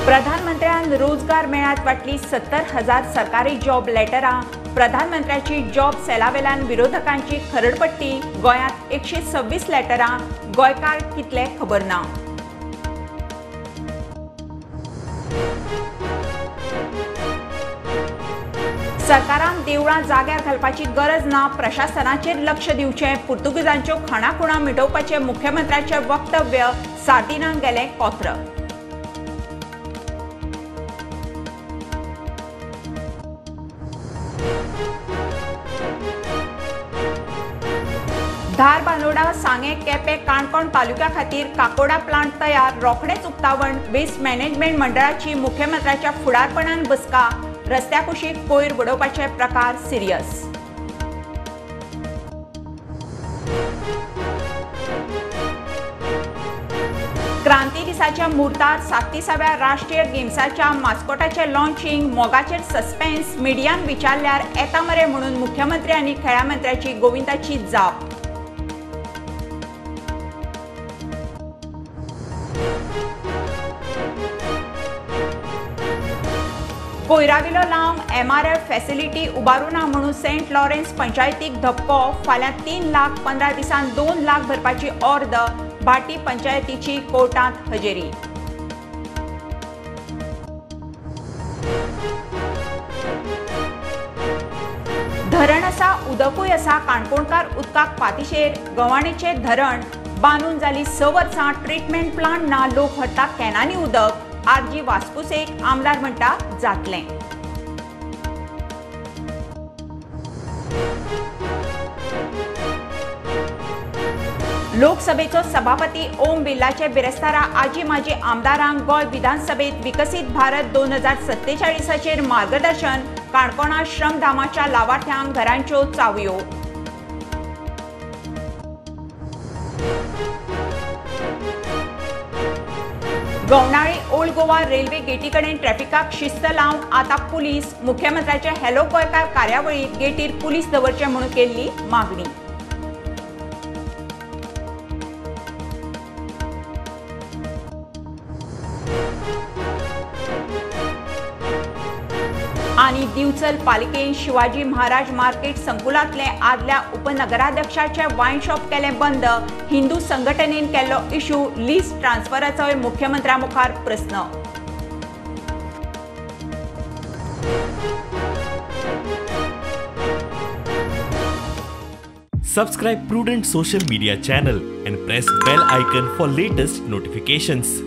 प्रधानमंत्र्यान रोजगार मेळ्यात वाटली 70,000 सरकारी जॉब लेटरां. प्रधानमंत्र्याची जॉब सेलावेल्यान विरोधकांची खरडपट्टी. गोंयांत 126 लेटरां, गोंयकार कितले खबर ना. सरकारान देवळां जाग्यार घालपाची गरज ना, प्रशासनाचेर लक्ष दिवचें. पुर्तुगेजांच्यो खाणाखुणा मिटोवपाचें मुख्यमंत्र्याचें वक्तव्य. सार्दिनांक गेलें कोत्र. धारबांदोडा, सांगें, केपें, काणकोण तालुक्या खातीर काकोडा प्लांट तयार. रोखडेंच उक्तावण. वेस्ट मॅनेजमेंट मंडळाची मुख्यमंत्र्याच्या फुडारपणान बसका. रस्त्या कुशीक कोयर उडोवपाचे प्रकार सिरियस. क्रांती दिसाच्या मुहूर्तार 37व्या राष्ट्रीय गेम्साच्या मास्कोटाचें लॉन्चिंग. मोगाचेर सस्पेन्स. मिडियान विचारल्यार येता मरे म्हणून मुख्यमंत्री आनी खेळां मंत्र्याची गोविंदाची जाप. कोयराविलो लावंक एमआरएफ फॅसिलिटी उबारूना म्हणून सेंट लॉरेन्स पंचायतीक धपको. फाल्यां 3 लाख, 15 दिसांत 2 लाख भरपाची ऑर्द. भाटी पंचायतीची कोर्टांत हजेरी. धरण आसा, उदकूय आसा, काणकोणकार उदकाक पातिशेर. गव्हाणेचें धरण बांदून जाली 6 वर्सां, ट्रिटमेंट प्लांट ना, लोक व्हरता कॅनांनी उदक. आरजी वास्कोसेक आमदार म्हणटा जातलें. लोकसभेचो सभापती ओम बिर्लाचे बिरेस्तारा आजी माजी आमदारांक गोंय विधानसभेत विकसीत भारत 2047चेर मार्गदर्शन. काणकोणा श्रमधामाच्या लावार्थ्यांक घरांच्यो चावयो. गवणाळी ओल्ड गोवा रेल्वे गेटी कडेन ट्रॅफिकाक शिस्त लावंक आतां पुलीस. मुख्यमंत्र्याचे हॅलो गोंयकार कार्यावळीत गेटीर पुलीस दवरचे म्हणून केल्ली मागणी. आनी दिवचल पालिकेन शिवाजी महाराज मार्केट संकुलांतले आदल्या उपनगराध्यक्षाचे वायन शॉप केलें बंद. हिंदू संघटनेन केल्लो इश्यू. लीज ट्रान्सफराचोय मुख्यमंत्र्या मुखार प्रस्न. Subscribe Prudent social media channel and press bell icon for latest notifications.